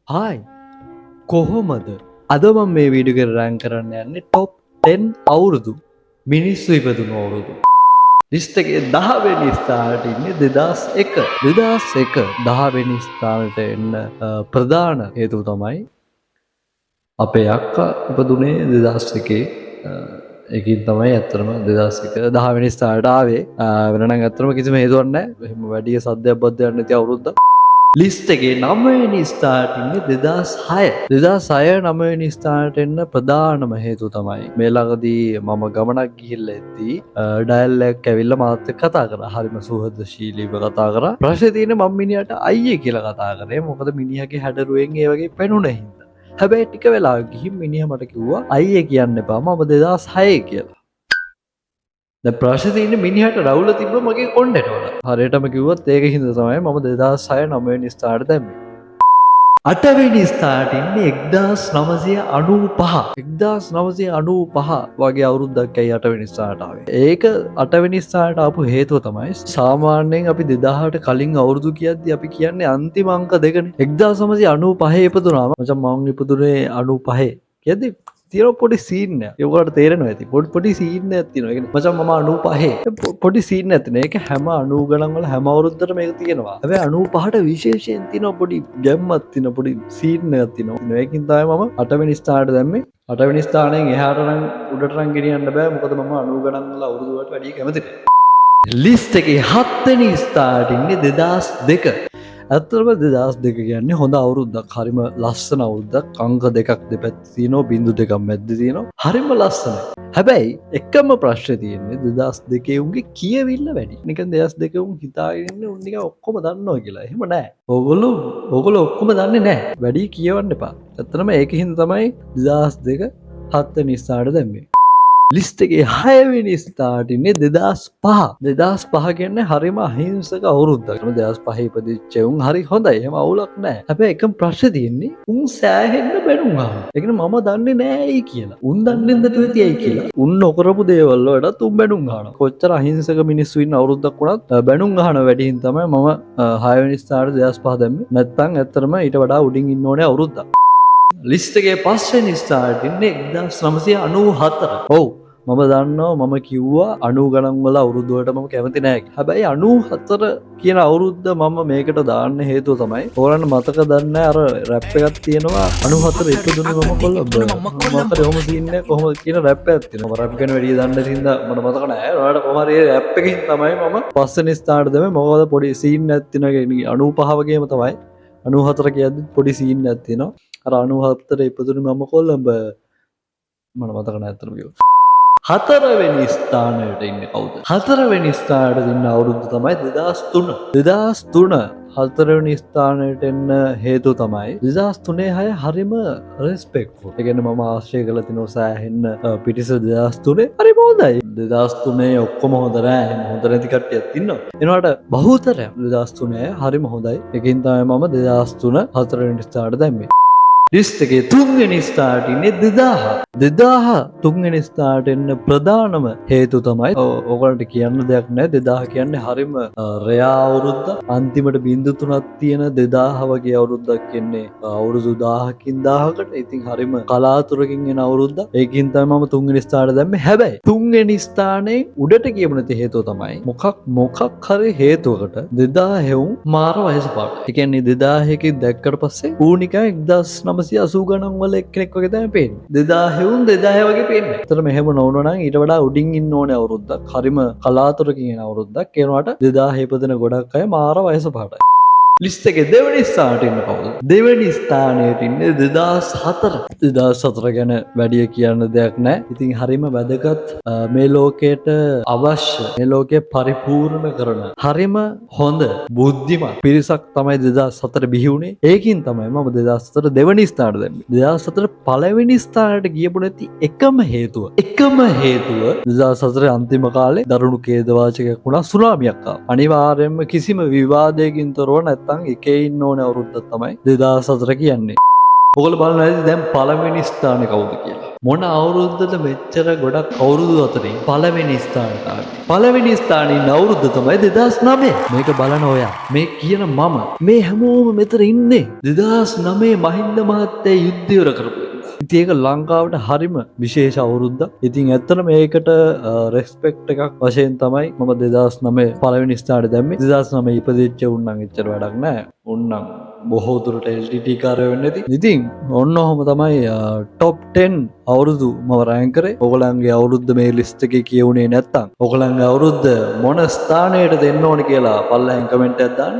Hi, කොහොමද? අද මම මේ වීඩියෝ එක රෑන්ක් කරන්න යන්නේ ටොප් 10 අවුරුදු, මිනිස්සු ඉපදුණු අවුරුදු. ලිස්ට් එකේ 10 වෙනි ස්ථානයට ඉන්නේ 2001. 2001 10 වෙනි ස්ථානයට එන්න ප්‍රධාන හේතුව තමයි අපේ අක්කා ඉපදුනේ 2001. ඒකින් තමයි ඇත්තටම 2001 10 වෙනි ස්ථානයට ආවේ. වෙන නම් ඇත්තටම කිසිම හේතුවක් නැහැ. එහෙම වැඩි සද්දයක් බද්දයක් නැති අවුරුද්දක්. ලිස්ට් එකේ නවවෙනි ස්ථානයට ඉන්නේ 2006. 2006 නවවෙනි ස්ථානයට එන්න ප්‍රධානම හේතුව තමයි මේ ළඟදී මම ගමනක් ගිහිල්ලා එද්දී ඩයල් එකක් ඇවිල්ලා මාත් එක්ක කතා කරා. හරිම සුහදශීලීව කතා කරා. ප්‍රශ්නේ තියෙන්නේ මම මිනිහට අයියේ කියලා කතා කරේ. මොකද මිනිහගේ හැඩරුවෙන් ඒ වගේ පෙනුන හින්දා. හැබැයි ටික වෙලාවක් ගිහින් මිනිහා මට කිව්වා අයියේ කියන්න එපා, මම 2006 කියලා. දැන් ප්‍රශ්නේ තියෙන්නේ මිනිහට රවුල තිබ්බ මගේ කොණ්ඩේට වඩා. හරියටම කිව්වොත් ඒක හින්දා තමයි මම 2006 නවවෙනි ස්ථානයට දැම්මේ. අටවෙනි ස්ථානයට ඉන්නේ 1995. 1995 වගේ අවුරුද්දක් ඇයි අටවෙනි ස්ථානයට ආවේ? ඒක අටවෙනි ස්ථානයට ආපු හේතුව තමයි සාමාන්‍යයෙන් අපි 2000ට කලින් අවුරුදු කියද්දි අපි කියන්නේ අන්තිම අංක දෙකනේ. 1995 ඉපදුනාම මචං මං ඉපදුනේ 95 කියද්දි තියෙන පොඩි සීන් එකක්. ඒක ඔයාලට තේරෙනවා ඇති. පොඩි පොඩි සීන් එකක් තියෙනවා. ඒ කියන්නේ මචං මම 95 පොඩි සීන් එකක් තියෙනවා. ඒක හැම 90 ගණන් වල හැම අවුරුද්දටම මේක තියෙනවා. හැබැයි 95ට විශේෂයෙන් තියෙනවා, පොඩි ගැම්මක් තියෙනවා, පොඩි සීන් එකක් තියෙනවා. ඒකින් තමයි මම අටවෙනි ස්ථානයට දැම්මේ. අටවෙනි ස්ථානයෙන් එහාට නම් උඩට නම් ගෙනියන්න බෑ. මොකද මම 90 ගණන් වල අවුරුදු වලට වැඩිය කැමති නෑ. ලිස්ට් එකේ හත්වෙනි ස්ථානයට ඉන්නේ 2002. ඇත්තටම 2002 කියන්නේ හොඳ අවුරුද්දක්. හරිම ලස්සන අවුරුද්දක්. අංක දෙකක් දෙපැත්තේ තියෙනවා, බිංදු දෙකක් මැද්දේ තියෙනවා. හරිම ලස්සනයි. හැබැයි එකම ප්‍රශ්නේ තියෙන්නේ 2002 උන්ගේ කියවිල්ල වැඩි. නිකන් 2002 උන් හිතාගෙන ඉන්නේ උන් නිකන් ඔක්කොම දන්නවා කියලා. එහෙම නෑ. ඔයගොල්ලෝ ඔයගොල්ලෝ ඔක්කොම දන්නේ නෑ. වැඩි කියවන්න එපා. ඇත්තටම ඒක හින්දා තමයි 2002 හත්වෙනි ස්ථානයට දැම්මේ. ලිස්ට් එකේ හයවෙනි ස්ථානයට ඉන්නේ 2005. 2005 කියන්නේ හරිම අහිංසක අවුරුද්දක්. 2005 ඉපදිච්ච උන් හරි හොඳයි. එහෙම අවුලක් නෑ. හැබැයි එකම ප්‍රශ්නේ තියෙන්නේ උන් සෑහෙන්න බැනුම් අහනවා. ඒ කියන්නේ මම දන්නේ නෑ ඇයි කියලා. උන් දන්නේ නැතුව ඇති ඇයි කියලා. උන් නොකරපු දේවල් වලටත් උන් බැනුම් අහනවා. කොච්චර අහිංසක මිනිස්සු ඉන්න අවුරුද්දක් වුණත් බැනුම් අහන වැඩි හින්දා තමයි මම හයවෙනි ස්ථානයට 2005 දැම්මේ. නැත්තම් ඇත්තටම ඊට වඩා උඩින් ඉන්න ඕනේ අවුරුද්දක්. ලිස්ට් එකේ පස්වෙනි ස්ථානයට ඉන්නේ 1994. ඔව්, මම දන්නවා මම කිව්වා 90 ගණන් වල අවුරුදු වලට මම කැමති නෑ කියලා. හැබැයි 94 කියන අවුරුද්ද මම මේකට දාන්න හේතුව තමයි ඔයාලන්ට මතක දන්නේ නෑ, අර රැප් එකක් තියෙනවා, 94 ඉපදුනේ මම කොළඹ. මොකද ඔහොම සීන් එක කොහොමද කියන රැප් එකක් තියෙනවා. මම රැප් ගැන වැඩි දන්නේ නැති හින්දා මට මතක නෑ. ඔයාලට කොහොම හරි ඒ රැප් එකකින් තමයි මම පස්වෙනි ස්ථානයට දැම්මේ. මොකද පොඩි සීන් එකක් තියෙනවා. ඒ කියන්නේ 95 වගේම තමයි 94 කියද්දි පොඩි සීන් එකක් තියෙනවා. අර 94 ඉපදුනේ මම කොළඹ, මට මතක නෑ ඇත්තටම කිව්වොත්. හතරවෙනි ස්ථානයට ඉන්නේ කවුද? හතරවෙනි ස්ථානයට ඉන්න අවුරුද්ද තමයි 2003. 2003 හතරවෙනි ස්ථානයට එන්න හේතුව තමයි 2003 හය හරිම රෙස්පෙක්ට්ෆුල්. ඒ කියන්නේ මම ආශ්‍රය කරලා තිනවා සෑහෙන්න පිටිස 2003 හරිම හොඳයි. 2003 ඔක්කොම හොඳ නෑ. එහෙම හොඳ නැති කට්ටියක් ඉන්නවා. එනවාට බහුතරයක් 2003 හරිම හොඳයි. ඒකින් තමයි මම 2003 හතරවෙනි ස්ථානයට දැම්මේ. ලිස්ට් එකේ තුන්වෙනි ස්ථානයට ඉන්නේ 2000. 2000 තුන්වෙනි ස්ථානයට එන්න ප්‍රධානම හේතුව තමයි ඔයගොල්ලන්ට කියන්න දෙයක් නෑ, 2000 කියන්නේ හරිම රෙයා අවුරුද්දක්. අන්තිමට බිංදු තුනක් තියෙන 2000 වගේ අවුරුද්දක් එන්නේ අවුරුදු 1000කින් 1000කට. ඉතින් හරිම කලාතුරකින් එන අවුරුද්දක්. ඒකින් තමයි මම තුන්වෙනි ස්ථානයට දැම්මේ. හැබැයි තුන්වෙනි ස්ථානයේ උඩට කියමු නැති හේතුව තමයි මොකක් මොකක් හරි හේතුවකට 2000 උන් මාර වයස පාටයි. ඒ කියන්නේ 2000 එකේ දැක්කට පස්සේ ඌ නිකන් 1980 ගණන් වල එක්කෙනෙක් වගේ තමයි පේන්නේ. 2000 උන් 2000 වගේ පේන්නේ. ඇත්තටම එහෙම නොවුණා නම් ඊට වඩා උඩින් ඉන්න ඕනේ අවුරුද්දක්. හරිම කලාතුරකින් එන අවුරුද්දක්. ඒ වුණාට 2000 ඉපදෙන ගොඩක් අය මාර වයස පාටයි. ලිස්ට් එකේ දෙවෙනි ස්ථානයට ඉන්න කවුද? දෙවෙනි ස්ථානයට ඉන්නේ 2004. 2004 ගැන වැඩිය කියන්න දෙයක් නැහැ. ඉතින් හරිම වැදගත්, මේ ලෝකයට අවශ්‍ය, මේ ලෝකය පරිපූර්ණ කරන හරිම හොඳ බුද්ධිමත් පිරිසක් තමයි 2004 බිහි වුණේ. ඒකින් තමයි මම 2004 දෙවෙනි ස්ථානයට දැම්මේ. 2004 පළවෙනි ස්ථානයට ගියපු නැති එකම හේතුව 2004 අන්තිම කාලේ දරුණු ඛේදවාචකයක් වුණා, සුනාමියක් ආවා. අනිවාර්යයෙන්ම කිසිම විවාදයකින් තොරව නැත්තම් එකේ ඉන්න ඕනේ අවුරුද්දක් තමයි 2004 කියන්නේ. ඔයගොල්ලෝ බලනවා ඇති දැන් පළවෙනි ස්ථානේ කවුද කියලා. මොන අවුරුද්දද මෙච්චර ගොඩක් අවුරුදු අතරින් පළවෙනි ස්ථානට ආවේ? පළවෙනි ස්ථානයේ ඉන්න අවුරුද්ද තමයි 2009. මේක බලන ඔයා, මේ කියන මම, මේ හැමෝම මෙතන ඉන්නේ 2009 මහින්ද මහත්තයා යුද්ධ ඉවර කරපු එක. ඉතින් ඒක ලංකාවට හරිම විශේෂ අවුරුද්දක්. ඉතින් ඇත්තටම ඒකට රෙස්පෙක්ට් එකක් වශයෙන් තමයි මම 2009 පළවෙනි ස්ථානට දැම්මේ. 2009 ඉපදිච්ච උන් නම් එච්චර වැඩක් නෑ. උන් නම් බොහෝ දුරට LTT කාරයෝ වෙන්න ඇති. ඉතින් ඔන්න ඔහොම තමයි ටොප් 10 අවුරුදු මම රෑන්ක් කරේ. ඔයගොල්ලන්ගේ අවුරුද්ද මේ ලිස්ට් එකේ කියවුනේ නැත්තම් ඔයගොල්ලන්ගේ අවුරුද්ද මොන ස්ථානයට දෙන්න ඕන කියලා පල්ලෙන් කමෙන්ට් එකක් දාන්න.